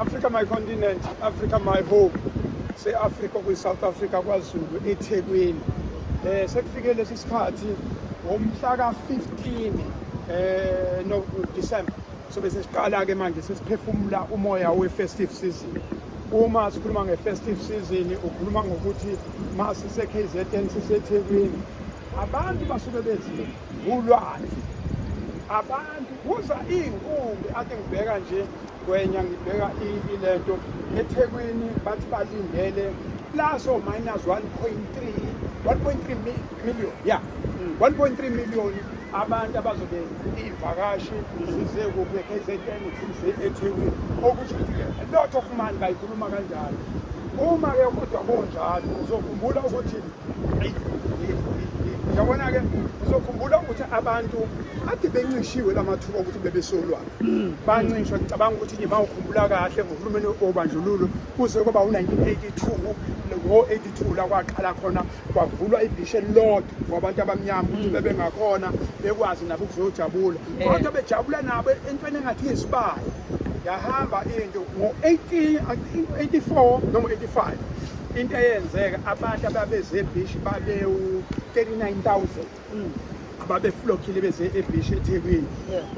Africa my continent, Africa my home. Se-Africa kwi-South Africa kwaZulu eThekwini. Sekufike lesi sikhathi ngomhla ka-15 no December. Sobe sesiqala ke manje sesiphefumula umoya we-festive season. Uma sikhuluma nge-festive season ukhuluma ngokuthi masise KZN siseThekwini abantu basuke bezile ulwandle. Abantu kuza iy'nkumbi ade ngibheka nje Ngwenya ngibheka ilento eThekwini bathi balindele plus or minus 1.3 1.3 million, yeah, 1.3 million abantu abazobe iy'vakashi zize kuphi? E-KZN, zize eThekwini, okusho ukuthi a lot of money, bayikhuluma kanjalo. Uma-ke kodwa kunjalo, uzokhumbula ukuthi yabona-ke, uzokhumbula ukuthi abantu ade bencishiwe lamathuba okuthi bebesolwana, bancishwa. Ngicabanga ukuthi nje mawukhumbula kahle ngohulumeni wobandlululo kuze kwaba u-1982, ngo-82 la kwaqala khona kwavulwa ibhishi elilodwa kwabantu abamnyama ukuthi bebengakhona bekwazi nabo ukuzojabula, kodwa bejabula nabo entweni engathi yisibaya. Yahamba into ngo-84 noma 85, into eyenzeka abantu ababeze ebhishi babewu-39,000 ababeflokhile beze ebhishi eThekwini,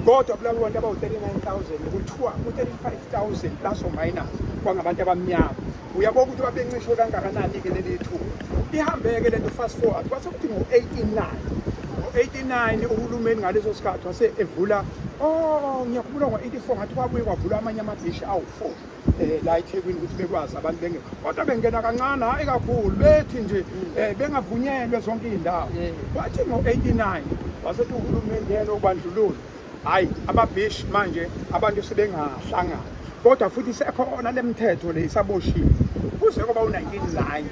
kodwa kulabo bantu abawu-39,000 kuthiwa ku-35,000 plus or minus kwangabantu abamnyama. Uyabona ukuthi babencishwe kangakanani-ke leli thuba. Ihambeke lento, fast forward kwase kuthi ngo-89, ngo-89 uhulumeni ngaleso sikhathi wase evula, oh, ngiyakhumbula ngo-84 ngathi kwabuye kwavulwa amanye amabhishi awu-4 la eThekwini ukuthi bekwazi abantu bengena, kodwa bengena kancane, hayi kakhulu, bethi nje bengavunyelwe zonke iy'ndawo. Kwathi ngo-89 wasethi uhulumeni yena obandlululo, hhayi, amabhishi manje abantu sebengahlangana, kodwa futhi isekhona le mthetho le isaboshiwe kuze kwaba u-1990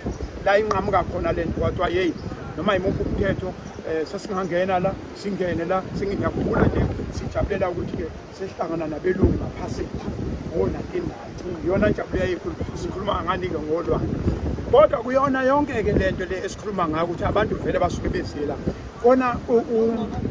la inqamuka khona le nto, kwathiwa yeyi, noma yimuphi umthetho sesingangena la, singene la. Ngiyakhumbula nje sijabulela ukuthi-ke sesihlangana nabelungu ngaphaseji ngo-1990, iyona njabulo yayikhulu. Sikhuluma ngani-ke? Ngolwandle. Kodwa kuyona yonke-ke le nto le esikhuluma ngayo ukuthi abantu vele basuke bezela kona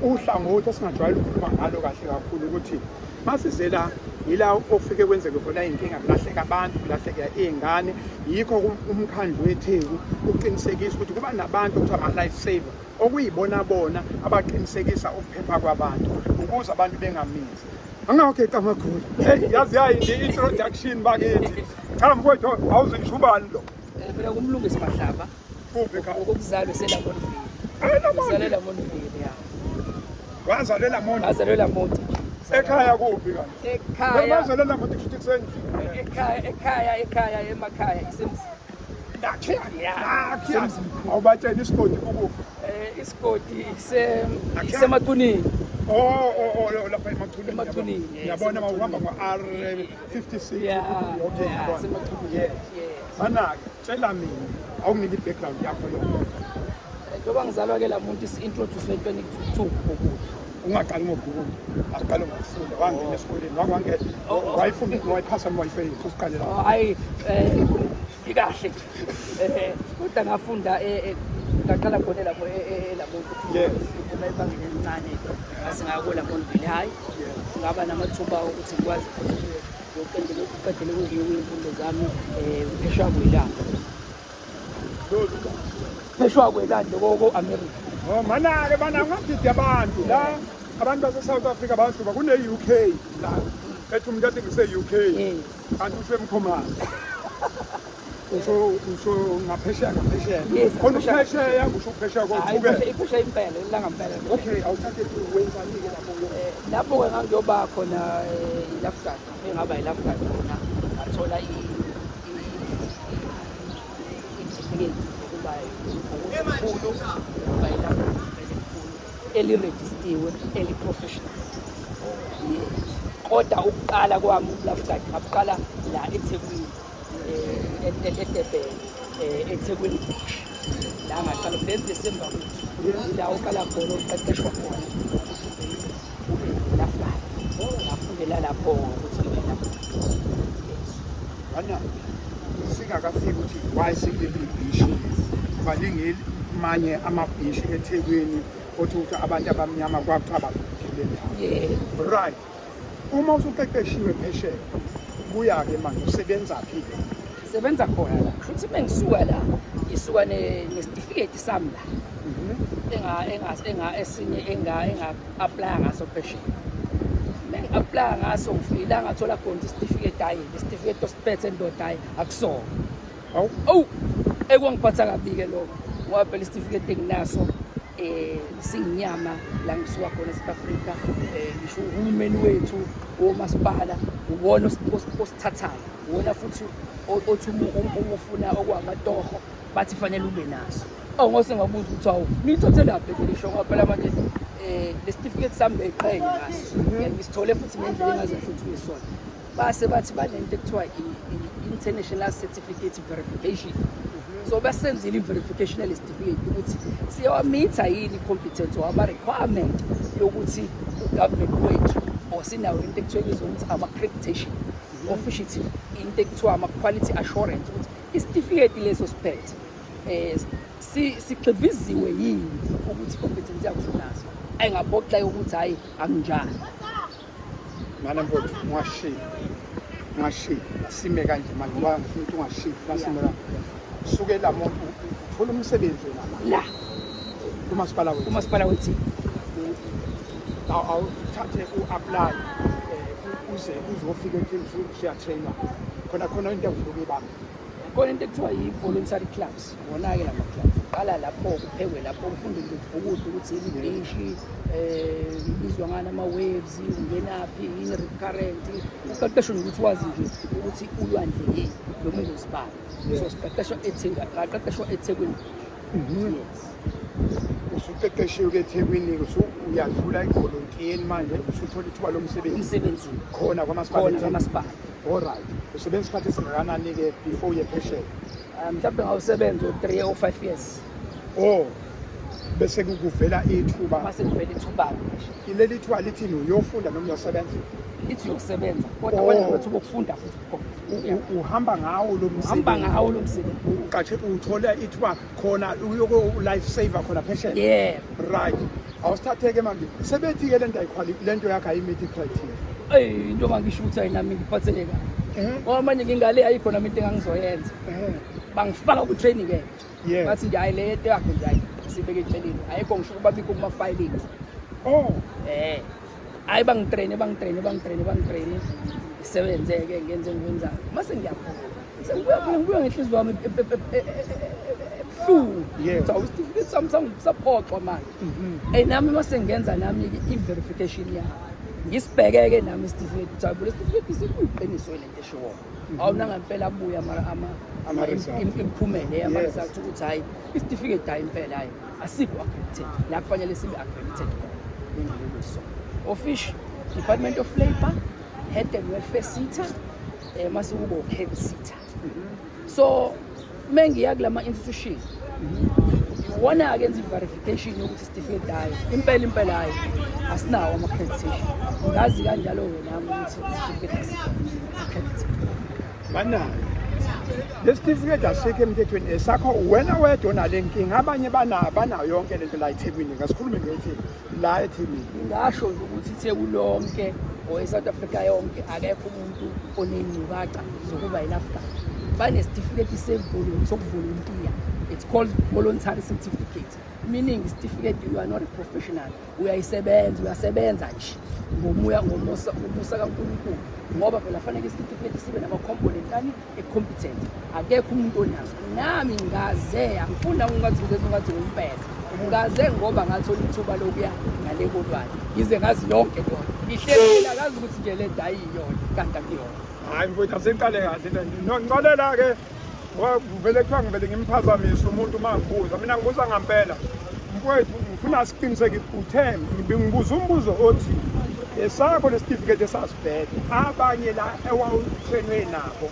uhlangothi esingajwayele ukukhuluma ngalo kahle kakhulu ukuthi masizela yila ofike kwenzeke khona iy'nkinga, kulahleka abantu, kulahleka iy'ngane. Yikho umkhandlu weTheku uqinisekisa ukuthi kuba nabantu okuthiwa ama-life saver, okuyibona bona abaqinisekisa ukuphepha kwabantu ukuze abantu bengaminzi. Angageqa amakhulu. Hey, yazi yayindi introduction bakithi. Cha mfowethu, awuze ubani lo? Mina kumlungisi Mahlaba. Kuphi ekhaya? Ukuzalwa eseLamontville. Ngizalwe eLamontville, ya. Wazalwa eLamonti? Wazalwa eLamonti. Ekhaya kuphi kanti? Ekhaya. Wazalwa eLamonti kusho ukuthi kusendlini. Ekhaya emakhaya isemzini. Nakhiya. Nakhiya. Awubatshela isigodi kukuphi? Isigodi iseMathunini. Oh, lapha eMathunini. EMathunini. Ngiyabona uma uhamba ngo-R56. Yeah. Okay, ngiyabona. Semathunini. Yes. Yes. Mana-ke, tshela mina, awunginike i-background yakho yonke. Njengoba ngizalwa-ke la muntu isi-introduce entweni kuthiwa ukubhukuda. Ungaqali ngokubhukuda, asiqale ngokufunda. Wangena esikoleni, wangena, wayifunda, wayiphasa noma wayifeyila? Usiqale lapho. Oh, hayi, ikahle kodwa ngafunda ngaqala khona lapho eLamonti ebangeni elincane, ngase ngaya koLamontville. Hhayi, ngaba namathuba okuthi ngikwazi futhi ukuqedela kwezinye kwey'mfundo zami phesheya kwelanga, phesheya kwelandle ko-America. Oh, mana-ke bana ungadidi abantu la, abantu base-South Africa bayahluka kune-UK la, ethi umuntu athi ngise-UK, kanti usho eMkhomazi, usho ngaphesheya, ngaphesheya. Khona uphesheya, kusho uphesheya koThukela. Iphesheya impela, elangampela. Okay, awuthathe, wenzani-ke lapho? Lapho-ke ngangiyoba khona i-lifeguard, ngafike ngaba i-lifeguard khona, ngathola i-certificate zokuba umkhulu, ukuba i-lifeguard elikhulu elirejistiwe, eli-professional, yes. Kodwa ukuqala kwami ubu-lifeguard ngabuqala la eThekwini, eDurban, eThekwini Beach la ngaqala lezi December kwethu, ila uqala khona uqeqeshwa khona ukuthi ube lifeguard. Ngafundela lapho ukuthi ngibe lifeguard, yes. Bana singakafiki ukuthi why sikuleli bhishi, baningi manye amabhishi eThekwini othi ukuthi abantu abamnyama kwakuthiwa babhukile ndawo. Right, uma usuqeqeshiwe phesheya Usubuya-ke manje usebenza phi-ke? Sebenza khona la. Kusho ukuthi uma ngisuka la, ngisuka nesitifiketi sami la. Enga enga enga esinye enga enga apply ngaso phesheya. Mengi-apply ngaso ngifike la ngathola khona isitifiketi, hhayi isitifiketi osiphethe ndoda, hhayi akusona. Awu. Awu, ekwangiphatha kabi-ke lokho ngoba phela isitifiketi enginaso singinyama la ngisuka khona e-South Africa. Ngisho uhulumeni wethu womasipala uwona osithathayo, uwona futhi othi uma ufuna okwamatoho bathi fanele ube naso. Awu, ngose ngabuza ukuthi awu niyithathelaphi le lisho, ngoba phela manje le certificate sami beyiqhenye ngaso, ngisithole futhi ngendlela engaze futhi kuyisona. Base bathi banento ekuthiwa i-international certificate verification. So basenzile i-verification yale certificate ukuthi siyawamitha yini i-competence or ama-requirement yokuthi u-government wethu or sinawo into ekuthiwa ibizwa ukuthi ama-accreditation, of which ithi into ekuthiwa ama-quality assurance, ukuthi isitifiketi leso siphethe sigxiviziwe yini ukuthi i-competence yakho usunazo. Ayingaphoxeka ukuthi hhayi akunjalo. Mana mfowethu, ungashiyi, ungashiyi, asime kanje manje ngoba ngifuna ukuthi ungashiyi, funa sime kanje. Suke la muntu uthola umsebenzi wena manje la kumasipala wethu. Kumasipala wethu. Awuthathe u-apply uze uzofika ekutheni usuya-trainer khona khona into engifuna ukuyibamba. Khona into ekuthiwa yi-voluntary clubs. Wona-ke la ma-clubs uqala lapho kuphekwe lapho ufunde nje ukubhukuda ukuthi yini ibhishi, ibizwa ngani ama-waves, ungenaphi, yini rip current, uqeqeshwe nje ukuthi wazi nje ukuthi ulwandle yini noma ungozibani. So siqeqeshwa eThekwini, ngaqeqeshwa eThekwini. Yes. Usuqeqeshiwe eThekwini, uyadlula ivolontiyeni manje, usuthola ithuba lomsebenzi. Umsebenzini. Khona kwamasipala. Khona kwamasipala. All right. Usebenza isikhathi esingakanani-ke before uye phesheya? Mhlawumbe ngawusebenza o-3 or 5 years. Oh, bese kuvela ithuba. Mase kuvela ithuba-ke phesheya. Leli thuba lithini, uyofunda noma uyosebenza? Lithi uyokusebenza, kodwa Oh. kodwa amathuba okufunda futhi khona. Uhamba ngawo lo msebenzi. Uhamba ngawo lo msebenzi. Uqashe uthola ithuba khona uyoko life saver khona phesheya. Yeah. Right. Awusithatheke manje. Sebethi-ke lento ayikhwali, lento yakho ayimeet criteria. Eyi, into mangisho ukuthi ayinami ngiphatheke kabi. Ngoba manje ngingale ayikho nami into engangizoyenza. Bangifaka ku-training ke. Bathi nje hayi le nto yakho nje hayi sibeke eceleni. Ayikho ngisho ukuba bikho kuma-file ethu. Oh. Hayi bangitraine, bangitraine, bangitraine, bangitraine. Ngisebenze-ke ngenze engikwenzayo. Mase ngiyaphuma. Sengibuya phela, ngibuya ngenhliziyo yami ebuhlungu. Kuthiwa isitifiketi sami saphoxwa manje. Nami mase ngenza nami i-verification yami. Ngisibheke-ke nami isitifiketi ukuthi hayi bo le sitifiketi sikuyiqiniso le nto eshiwoyo. Awu nangempela abuya Ama-results. imiphumela yama-results ukuthi hhayi isitifiketi hhayi impela hhayi asikho accredited la kufanele sibe accredited khona ngendlela so. Office Department of Labour, Health and Welfare SETA, mase kuba u-CADSETA. So mengiya kulama institution iwona-ke enza i-verification yokuthi isitifiketi hhayi impela impela hhayi asinawo ama-accreditation. Ngazi kanjalo-ke nami ukuthi isitifiketi asikho accredited. Banayo. Le certificate asikho emthethweni esakho wena wedwa onale nkinga, abanye banayo yonke lento la eThekwini. Ngasikhulume ngeThekwini, la eThekwini. Ngingasho nje ukuthi iTheku lonke or eSouth Africa yonke akekho umuntu oney'ngcukaca zokuba yi-lifeguard. Banesitifiketi sokuvolontiya. It's called voluntary certificate. Meaning isitifiketi you are not a professional. Uyayisebenza, uyasebenza nje ngomuya, ngomusa, ngomusa kaNkulunkulu. Ngoba phela fanele isitifiketi sibe nama-component ani e-competent. Akekho umuntu onaso. Nami ngaze angifuni ungathi ngizenza ungathi ngumpetha. Ngaze ngoba ngathola ithuba lokuya ngale kolwandle. Ngize ngazi yonke lona. Ngihleli akazi ukuthi nje le nto ayiyona kanti akuyona. Hayi mfowethu, asiqale kahle le nto. No, ngixolela-ke ngoba kuvele kuthiwa ngivele ngimphazamise umuntu uma ngibuza. Mina ngibuza ngampela. Mfowethu, ngifuna siqiniseke uthe ngibuza umbuzo othi esakho lesitifiketi esasibhede abanye la ewawuthenwe nabo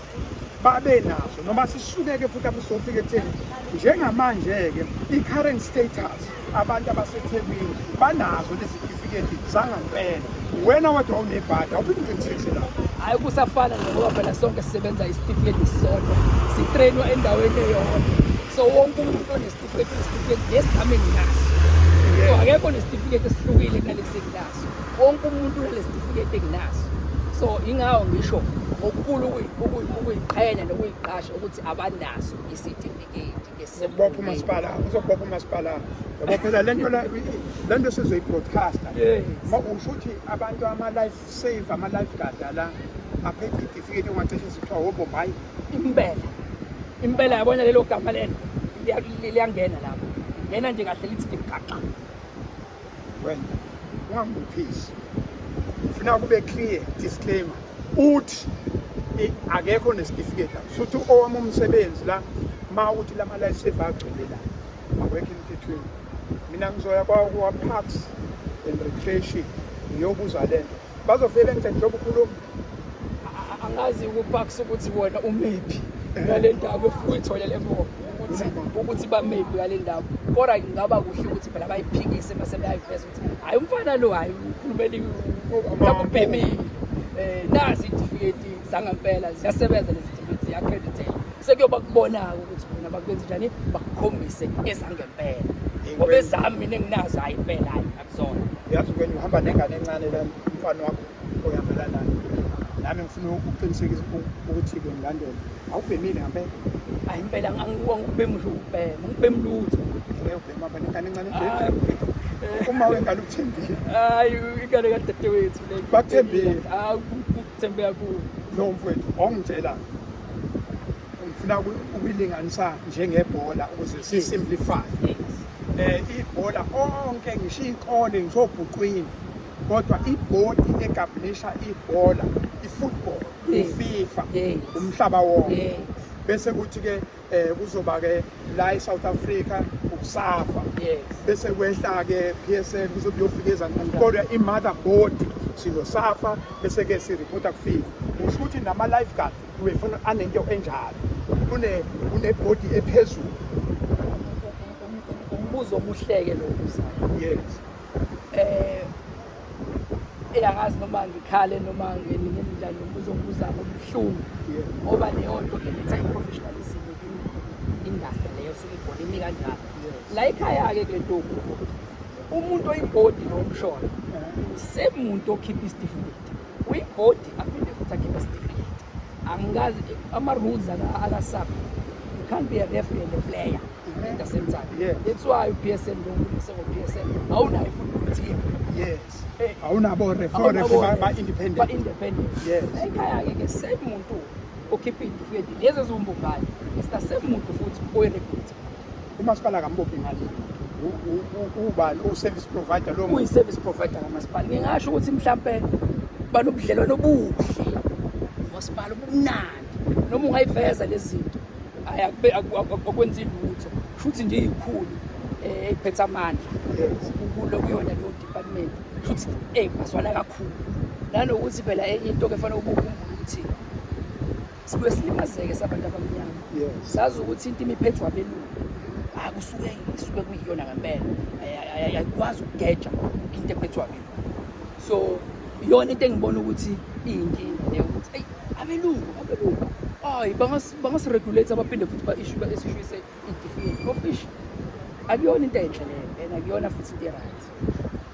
babe naso noma sisukeke futhi apho sofika ekutheni njengamanje-ke i-current status abantu abaseThekwini banazo lezi tifiketi zangampela, wena wedwa unebhadi awuphinde uqinisekise lapho. Hhayi kusafana nje ngoba phela sonke sisebenza isitifiketi esisodwa, sitrainwa endaweni eyodwa, so wonke umuntu onesitifiketi unesitifiketi lesi nami enginaso. So akekho onesitifiketi esihlukile kunalesi enginaso, wonke umuntu unalesitifiketi enginaso. So ingawo ngisho ngokukhulu ukuyiqhenya nokuyiqasha ukuthi abanaso isitifiketi. Uzokubopha umasipala, uzokubopha umasipala. Yabo phela lento la, lento sizoyi-broadcaster. Ma usho ukuthi abantu ama-life save, ama-life guard la aphethe itifiketi ongacishe sithiwa wobombayi. Impela. Impela yabona lelo gama lelo liyangena lapho. Ngena nje kahle lithi gaxa. Wena ungangibophisi. Ngifuna kube clear disclaimer. Uthi akekho nesitifiketi la. Suthi owami umsebenzi la ma uthi lama life saver agcwele la. Awekho emthethweni. Mina ngizoya kwa Parks and Recreation ngiyobuza lento. Bazofike bengitshela njengoba ukhuluma. Angazi ku-Parks ukuthi wena umephi ngale ndaba ofuna uyitholele bona ukuthi bamephi ngale ndaba, kodwa kungaba kuhle ukuthi phela bayiphikise mase beyayiveza ukuthi hhayi umfana lo, hhayi ukhulumeli mhlawumbe ubhemile. Nazi iy'tifiketi zangampela ziyasebenza lezi tifiketi, ziya-accredited. Sekuyoba kubona-ke ukuthi bona bakwenze njani, bakukhombise ezangempela, ngoba ezami mina enginazo hhayi impela, hhayi akuzona. Yazi wena uhamba nengane encane la, umfana wakho oyihambela naye, nami ngifuna ukuqinisekisa ukuthi-ke ngilandele awubhemile ngampela. Hayi impela angikubhemi ngisho ukubhema, angikubhemi lutho. Ngeke ubhema hamba nengane encane uma wengane ukuthembile. Hayi ingane kadadewethu le. Bakuthembile. Hayi ukuthembe kakhulu. No mfowethu, ongitshela ngifuna ukuyilinganisa njengebhola ukuze si-simplify. Ibhola onke ngisho iy'kole ngisho obhuqwini, kodwa ibhodi egavunisha ibhola i-football, i-FIFA, umhlaba wonke. Bese kuthi-ke kuzoba-ke la e-South Africa ukuSAFA, bese kwehla-ke PSL kuze kuyofika ezansi, kodwa i-mother board sinoSAFA, bese-ke sireporta ku-FIFA. Kusho ukuthi nama-lifeguard wefuna anento enjalo, kunebhodi ephezulu. Umbuzo omuhleke lo obuzayo. Yes. Engazi noma ngikhale noma ngenjani, umbuzo ongibuzayo obuhlungu, ngoba leyo nto iletha i-professionalism industry leyo suke ibhola imi kanjalo. La ekhaya-ke kule nto umuntu oyibhodi lo mshona semuntu okhipha isitifiketi, uyibhodi aphinde futhi akhiphe isitifiketi. Angikazi ama-rules akasabi, you can't be a referee and a player at the same time. That's why u-PSL lo sengo-PSL awunayo i-football team. Yes. Awunabo referee ba-independent. Ba-independent. Yes. Ekhaya-ke ke same muntu okhipha iy'tifiketi lezi eziwumbumbayo, it's the same muntu futhi oyi-regulator. Umasipala akambophi imali, ubani u-service provider lo? Uyi-service provider kamasipala. Ngingasho ukuthi mhlampe banobudlelwano obuhle umasipala, obumnandi, noma ungayiveza lezi zinto akwenzi lutho, shuthi nje iy'khulu ey'phethe amandla kulo kuyona leyo department, shuthi bazwana kakhulu. Nanokuthi phela enye into-ke fanele ube ukhumbule ukuthi sibuye silimazeke sabantu abamnyama. Sazi ukuthi into imiphethwe abelungu, kusuke isuke kuyiyona ngempela, ayikwazi ukugeja into ephethwe abelungu. So iyona into engibona ukuthi iyinkinga leyo, ukuthi eyi abelungu hayi bangasi-regulate abaphinde futhi ba-issue-ise iy'tifiketi of which akuyona into enhle leyo, and akuyona futhi into e-right.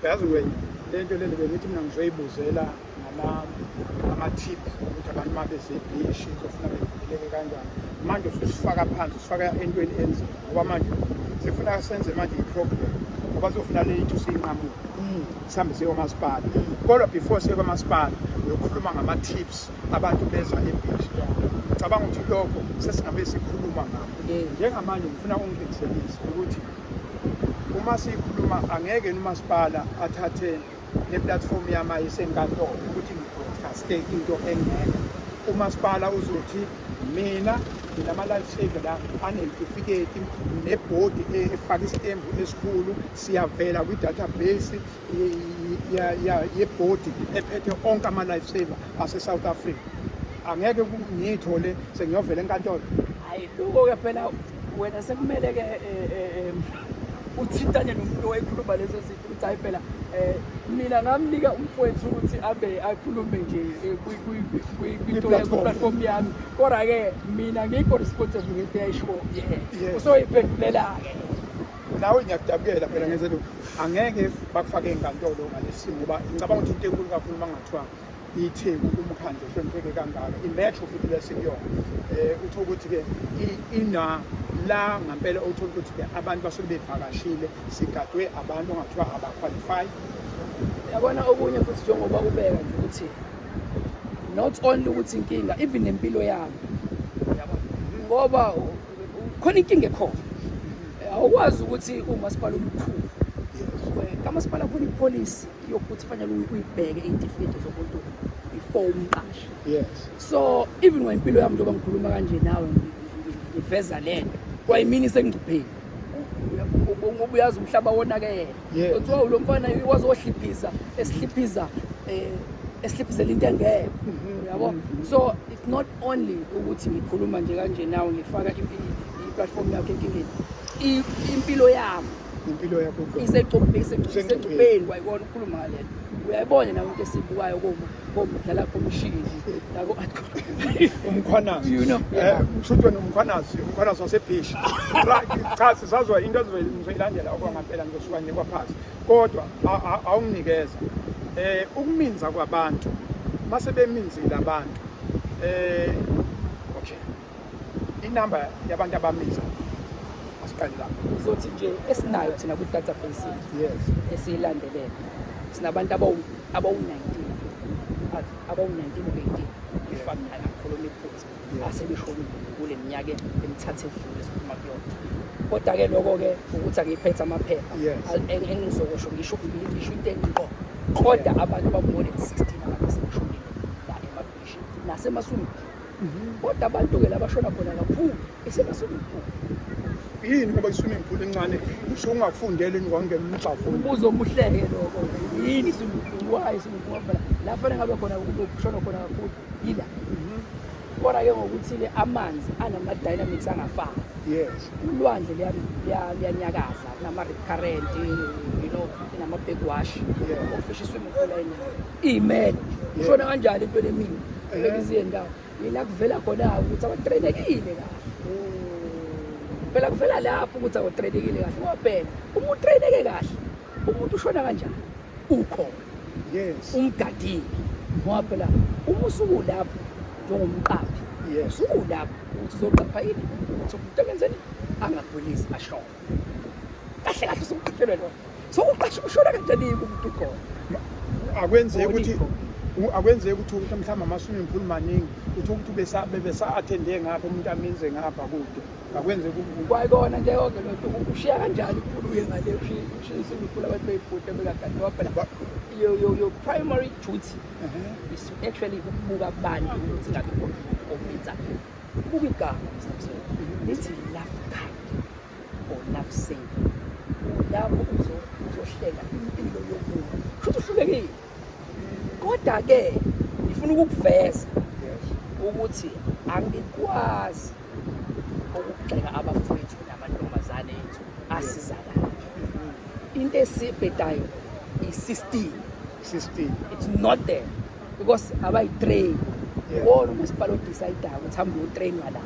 Yazi wena le nto leli bengithi mina ngizoyibuzela ngama-tip ukuthi abantu uma bezebhishi kuzofuna bevikeleke kanjani. Manje ususifaka phansi, usifaka entweni enzima, ngoba manje sifuna senze manje i-program, ngoba kuzofuna le into siyinqamule sihambe siye kwamasipala. Kodwa before siye kwamasipala uyokhuluma ngama-tips abantu beza ebhishi, ngicabanga ukuthi lokho sesingabe sikhuluma ngakho. Njengamanje ngifuna ungiqinisekise ukuthi uma sikhuluma angeke umasipala athathe le platform yami isenkantolo ukuthi ngi-broadcaste into engekho. Umasipala uzothi mina nginama-life saver la aneyitifiketi nebhodi efaka isitembu esikhulu, siyavela kwi-database yebhodi ephethe onke ama-life saver ase-South Africa. Angeke ngiyithole sengiyovela enkantolo. Hayi lokho-ke phela wena sekumele-ke uthintane nomuntu owayekhuluma lezo zinto ukuthi hayi phela mina ngamnika umfowethu ukuthi abe akhulume nje kwi-platform yami, kodwa-ke mina ngikho responsible ngento eyayisho yena, usoyiphendulela-ke. Nawe ngiyakudabukela phela ngenze lokhu, angeke bakufake enkantolo ngalesi simo, ngoba ngicabanga ukuthi into enkulu kakhulu uma kungathiwa iTheku umkhandlu ohlonipheke kangaka imetro futhi lesikuyona uthola ukuthi-ke ina la ngampela othola ukuthi-ke abantu basuke bevakashile sigadwe abantu ongathiwa abaqualify. Yabona okunye futhi njengoba ubeka nje ukuthi not only ukuthi inkinga even nempilo yami, yabo, ngoba khona inkinga ekhona, awukwazi ukuthi umasipala omkhulu kamasipala khona ipolicy yokuthi fanele uyibheke iy'tifiketi zomuntu before umqashe. So even ngempilo yami njengoba ngikhuluma kanje nawe ngiveza lento kwayimini isengcupheni ngoba uyazi umhlaba wonakele. Kuthiwa lo mfana wazohliphiza esihliphiza esihliphizela into engekho, uyabo. So it's not only ukuthi ngikhuluma nje kanje nawe ngifaka i-platform yakho enkingeni, impilo yami impilo yakho uqobo. Isengcupheni kwayikona ukukhuluma ngalento. Uyayibona nawe into esiyibukayo koma dlala commission nako uMkhwanazi. You know. Kusho wena uMkhwanazi, uMkhwanazi wasebhishi. Right, cha sisazwa into ezizoyilandela okwangampela ngizosuka nje kwaphansi. Kodwa awunginikeza ukuminza kwabantu mase beminzile abantu okay inamba yabantu abaminza asiqale lapho. Uzothi nje esinayo thina kwi-database yethu esiyilandelela sinabantu abawu-19 abawu-19 u-18 if angikhuluma iphutha asebeshonile kule minyaka emithathu edlule esiphuma kuyona. Kodwa-ke lokho-ke ukuthi angiyiphethe amaphepha engizokusho ngisho ngisho into engqo, kodwa abantu abawu-more than 16 abantu asebeshonile la emabhishi nasema-swimming pool. Kodwa abantu-ke labashona khona kakhulu isema-swimming pool. Yini ngoba i-swimming pool encane ngisho ungakufundeli ngongena umxavulo. Umbuzo omuhle-ke lokho, yini i-swimming pool, why i-swimming pool? Ngoba la fanele ngabe khona kushona khona kakhulu yila. Kodwa-ke ngokuthi-ke amanzi anama-dynamics angafani. Ulwandle liyanyakaza, kunama-rip current, inama-backwash. Ofish i-swimming pool ayinayo iyimele nje. Ushona kanjani into lemini kuleziye ndawo yila kuvela khona ukuthi abatrainekile kahle. Phela kuvela lapho ukuthi awutrainekile kahle, ngoba phela uma utraineke kahle umuntu ushona kanjani ukhona umgadile, ngoba phela uma usukulapho njengomqaphi usukulapho ukuthi uzoqapha yini ukuthi umuntu akenzeni angagulisi ashone kahle kahle usuqashelwe lona. So uqashe ushona kanjani umuntu ukhona? Akwenzeki ukuthi akwenzeki ukuthi ukuthi mhlawumbe ama-swimming pool maningi uthi ukuthi bebesa-attende ngapha umuntu aminze ngapha kude akwenzeki Kwayikona nje yonke loo nto, ushiya kanjani ipool uye ngale ushiye i-swimming pool abantu beyibhude bengagadi, ngoba phela your primary duty is to actually ukubuka abantu ukuthi ngabe khona ominza. Buka igama Mr. Msweli lithi life guide or life saver, lapho uzohlela impilo yomuntu kusho ukuthi uhlulekile. Kodwa-ke ngifuna ukukuveza ukuthi angikwazi ukugxeka abafowethu namantombazane ethu asizakala. Into esibhedayo i-system. System. It's not there because abayi-train. Wona umasipala odecidayo ukuthi hambe uyotrainwa la.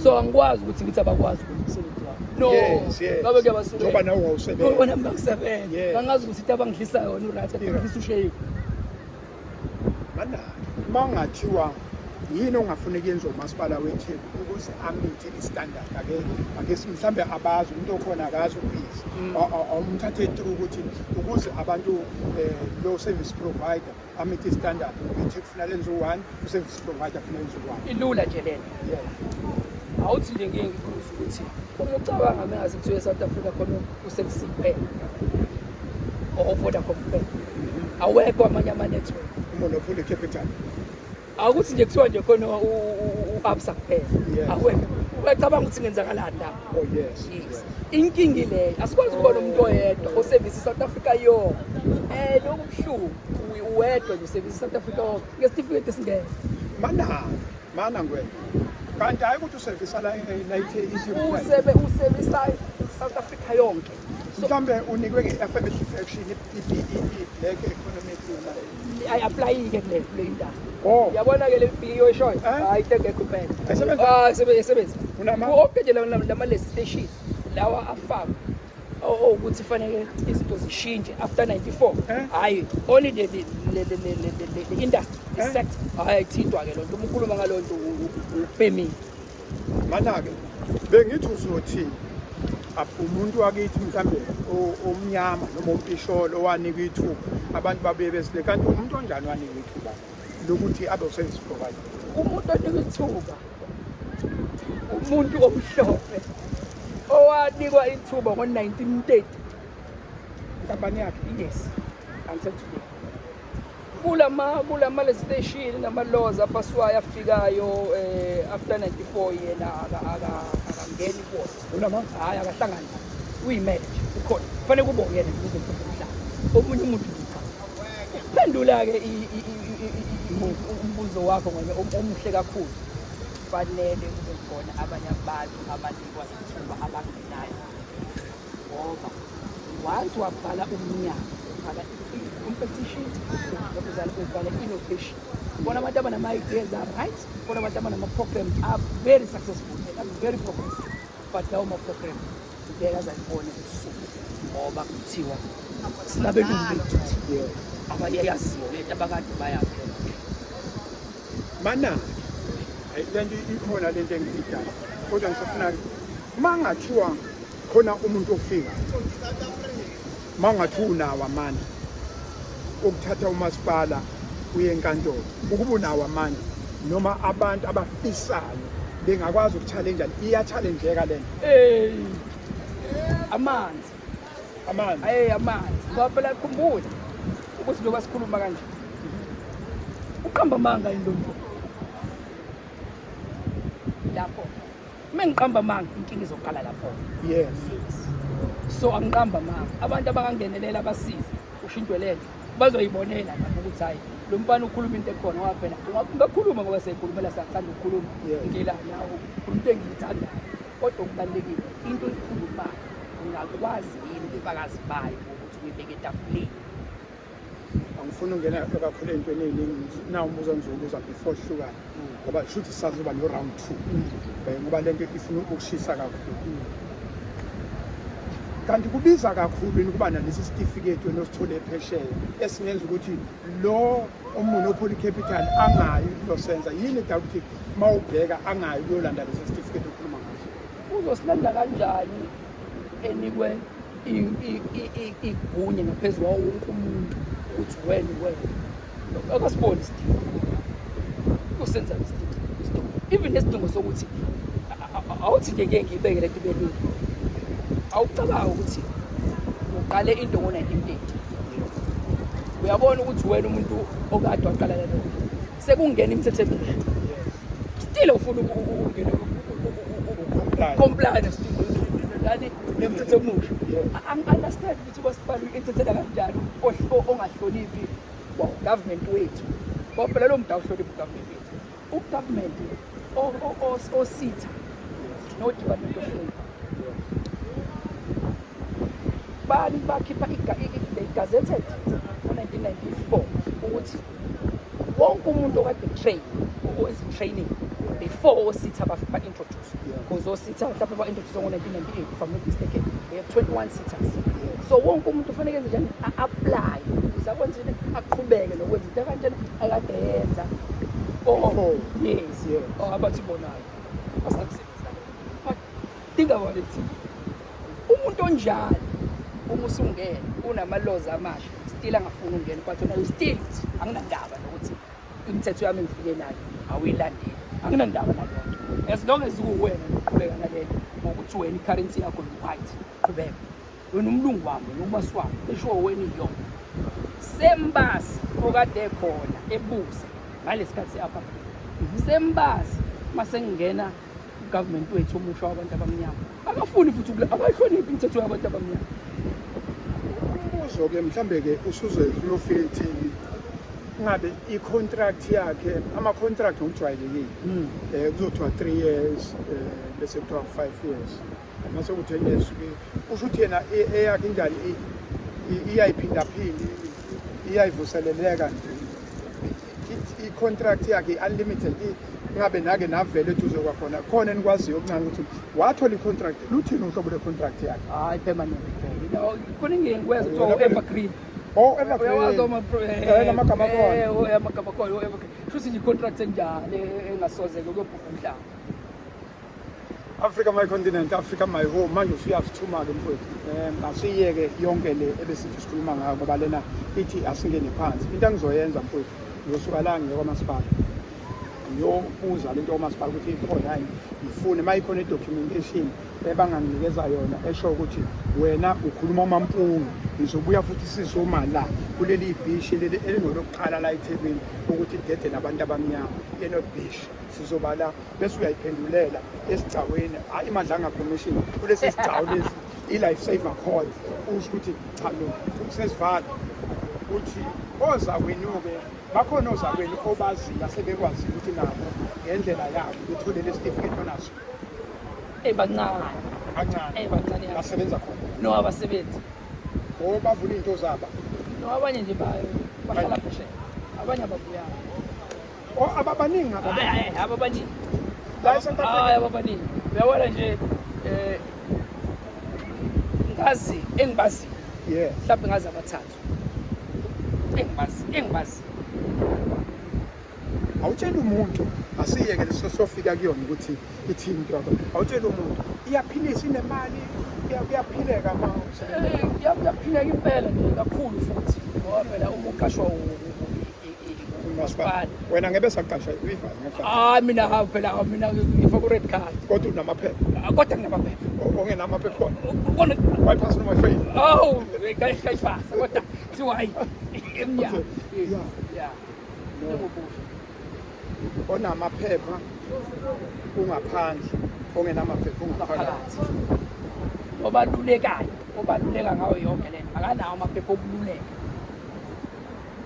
So angikwazi ukuthi ngithi abakwazi ukwenza umsebenzi wabo. No. Yes. Ngabe kuyabasukela. Njengoba nawe wawusebenza. Njengoba nami ngisebenza. Angazi ukuthi into abangidlisa yona u-right, kanti ngidlisa ushevu. Manake, uma ungathiwa yini ongafuni kuyenza umasipala weTheku ukuze amithe i-standard, ake mhlambe abazi umuntu okhona akazi ubhizi awumthathe through ukuthi ukuze abantu lo service provider amithe i-standard iTheku kufanele lenze u-one, u-service provider kufanele enze u-one. Ilula nje lena. Awuthi nje ngeke ngikubuze ukuthi uma ucabanga mengaze kuthiwe eSouth Africa khona u-Cell C kuphela or Vodacom kuphela, awekho amanye ama-network. Monopoly capital. Akuthi nje kuthiwa nje khona u-Absa kuphela. Awekho. Uyacabanga ukuthi ngenzakalani lapho? Oh yes. Yes. Inkinga ileyo, asikwazi ukuba nomuntu oyedwa osevisa i-South Africa yonke. Lokhu kubuhlungu, uwedwa nje usevisa i-South Africa yonke ngesitifiketi esingekho. Mana ngwena. Kanti hayi ukuthi usevisa la la iTheku. Usevisa i-South Africa yonke. So mhlambe unikwe nge-affirmative action i-BEE, Black Economic Ayi-apply-ke kule industry. Yabona ke le BEE oyishoyo? Hayi, into engekho impela. Ayisebenzi? Ah, isebenzi. Unama? Wonke nje lama legislation lawa afakwe ukuthi fanele izinto zishintshe after 94. Hayi, only the le industry, le sector, hayi, ayithintwa-ke loo nto. Uma ukhuluma ngaloo nto ubhemile. Mana-ke bengithi uzothi umuntu wakithi mhlambe omnyama noma umpisholo owanikwa ithuba, abantu babuye besile, kanti umuntu onjani wanikwa ithuba lokuthi abe u-service provider? Umuntu onikwa ithuba umuntu omhlophe owanikwa ithuba ngo-1930. Inkampani yakhe? Yes, until today kulama station nama-laws apaswayo afikayo after 94, yena akangeni kuwona. Kulama? Hhayi, akahlangani, uyimele nje, ukhona, kufanele kube uyena nje ukuze mhlawumbe umhlaba omunye umuntu. Cha, ukuphendula-ke umbuzo wakho ngone omuhle kakhulu, kufanele kube khona abanye abantu abanikwa ithuba abangenayo, ngoba once wavala umnyango, uvala i-competition, uvala i-innovation. Khona abantu abanama-ideas are-right, khona abantu abanama-programs are very successful and are very progressive, but lawo ma-program ngeke aze alibone usuku ngoba kuthiwa sinabelungu bethu abayaziyo lento, abakade bayazi. Mana-ke, hayi, lento ikhona, lento engiyidala, kodwa ngisafuna uma ngathiwa khona umuntu ofika, uma ungathiwa unawo amandla okuthatha umasipala uye enkantolo, ukuba unawo amandla noma abantu abafisayo bengakwazi uku-challenge, iya-challengeka lento? Hey, amanzi. Amanzi. Hey, amanzi, ngoba phela khumbula ukuthi njengoba sikhuluma kanje, uqamba amanga into mfo lapho. Uma ngiqamba amanga, inkinga izoqala lapho. Yes, so angiqamba amanga. Abantu abangangenelela basize ushintwe lento bazoyibonela nabo ukuthi hayi, lo mfana ukhuluma into ekhona, ngoba phela ungakhuluma ngoba siyayikhulumela, siyathanda ukukhuluma. Ngila nawo khuluma into engiyithandayo, kodwa okubalulekile into oyikhulumayo, ungakwazi yini ubufakazi bayo ukuthi uyibeke etafuleni? Angifuni ukungena kakhulu ey'ntweni ey'ningi. Na umbuzo engizobuza before sihlukane, ngoba shuthi sisazoba no-round two, ngoba lento ifuna ukushisa kakhulu. Kanti kubiza kakhulu yini ukuba nalesi sitifiketi wena osithole phesheya esingenza ukuthi lo o-monopoly capital angayi kuyosenza yini da ukuthi uma ubheka angayi kuyolanda lesi sitifiketi okhuluma ngaso? Uzosilanda kanjani enikwe igunya ngaphezu kwawo wonke umuntu ukuthi wena akasiboni isidingo usenza isidingo, even nesidingo sokuthi awuthi nje ngeke ngiyibeke lento ibe lula. Awucabanga ukuthi uqale into ngo-1930, uyabona ukuthi wena umuntu okade waqala lelo nto, sekungena imithetho emisha, still ufuna ukungena Comply. Compliance yani nemithetho emusha. Angi-understand ukuthi umasipala uyi-entertaina kanjani ongahloniphi wa government wethu, ngoba phela lo muntu awuhloniphi u-government wethu, u-government ositha no-Department of Labour bani bakhipha they gazetted ngo-1994 ukuthi wonke umuntu okade train owenza training before o-SETA ba-introduce, because o-SETA mhlawumbe ba-introduce ngo-1998, if I'm not mistaken. We have 21 SETAs, so wonke umuntu ufanele enze njani? A-apply ukuze akwenze njani, aqhubeke nokwenza into kanjani akade yenza before. Before. Yes. Oh, abathi bonayo asakusebenza, but think about it, umuntu onjalo uma usungena unama-laws amasha, still angafuni ukungena, but wena you still uthi anginandaba nokuthi imithetho yami engifike nayo awuyilandeli, anginandaba naloo nto, as long as kuwena noqhubeka nalento ngokuthi wena i-currency yakho yi-white, qhubeka wena umlungu wami, wena ubasi wami, esho wena iyona sembasi okade khona ebusa ngalesi se-apartheid sembazi. Mase ngingena u-government wethu omusha wabantu abamnyama, akafuni futhi abayihloniphi imithetho yabantu abamnyama. Umbuzo-ke mhlambe-ke usuze uyofika ekutheni ngabe i-contract yakhe, ama-contract ngokujwayelekile kuzothiwa 3 years, bese kuthiwa 5 years, mase ku-10 years ke usho ukuthi yena eyakhe injani, iyayiphindaphinda, iyayivuseleleka nje i-contract yakhe, i-unlimited? Ngabe nake navele eduze kwakhona khona enikwaziyo okuncane ukuthi wathola i-contract luthini uhlobo lwe-contract yakhe? Hayi, permanent phela. Khona engike ngikwenza kuthiwa evergreen. Oh, Evergreen. Uyawazi oma Eh, lamagama akhona. Eh, oh, amagama akhona o-Evergreen. Shuthi nje i-contract enjani engasozeke kuyobhubha umhlaba. Africa my continent, Africa my home. Manje usuyasithuma-ke mfowethu. Asiyeke yonke le ebesithi sikhuluma ngayo ngoba lena ithi asingene phansi. Into engizoyenza mfowethu, ngizosuka la ngiye kwamasipala. Ngiyobuza lento kwamasipala ukuthi ikhona yini. Ngifune uma ikhona i-documentation ebanganginikeza yona esho ukuthi wena ukhuluma amampunga. Ngizobuya futhi sizoma la kuleli bhishi leli elingolokuqala la eThekwini ukuthi idedele abantu abamnyama e-North Beach. Sizoba la bese uyayiphendulela esigcawini, hayi iMadlanga Commission, kulesi sigcawu lesi i-life saver call, usho ukuthi cha lo sesivala uthi ozakwenu-ke bakhona ozakwenu obaziyo asebekwazile ukuthi nabo ngendlela yabo bethole lesi sitifiketi onaso. Bancane. Bancane. Bancane. Basebenza khona? No, abasebenzi. O bavula iy'nto zabo? No, abanye nje bahlala phesheya. Abanye ababuyanga. O ababaningi aba? Hayi hayi, ababaningi. La eSouth Africa? Hayi, ababaningi. Uyabona nje ngazi engibaziyo. Mhlawumbe ngazi abathathu. Engibazi. Awutshela umuntu asiyeke leso sofika kuyona ukuthi ithini into yakho. Awutshela umuntu iyaphilisa, inemali, kuyaphileka ma usebenza. Kuyaphileka impela nje kakhulu futhi. Ngoba phela uma uqashwa umasipala. Wena ngebe saqashwa uyivale ngeke. Ah, mina hawu phela mina ngifaka u-red card. Kodwa unamaphepha. Kodwa nginamaphepha. Ongenamaphepha khona. Kona Wayiphasa noma fail? Oh, ngayifasa kodwa kuthiwa hayi emnyango. Yeah. Yeah. Njengobuhle. Onamaphepha ungaphandle, ongenamaphepha ungaphakathi. Obalulekayo, obaluleka ngayo yonke lento. Akanawo amaphepha okululeka.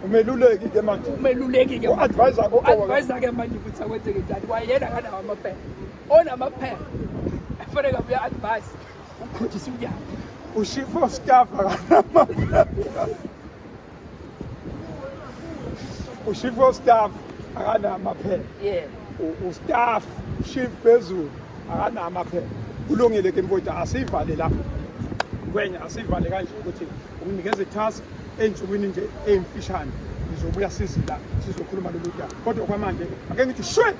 Umeluleki ke manje. Umeluleki ke. U-advisor ke. U-advisor ke manje ukuthi akwenzeke njani. Kwayena akanawo amaphepha. Onamaphepha afanele ngabe uya-advise ukhonjisa umnyango. U-chief of staff akanamaphepha. U-chief of staff akanamaphepha. Yeah. U-staff chief phezulu akanamaphepha. Kulungile ke mfowethu, asivale lapho. Ngwenya asivale kanje ukuthi unginikeza i-task ey'nsukwini nje ey'mfishane. Ngizobuya size la sizokhuluma lolu daba. Kodwa kwamanje ake ngithi shwe.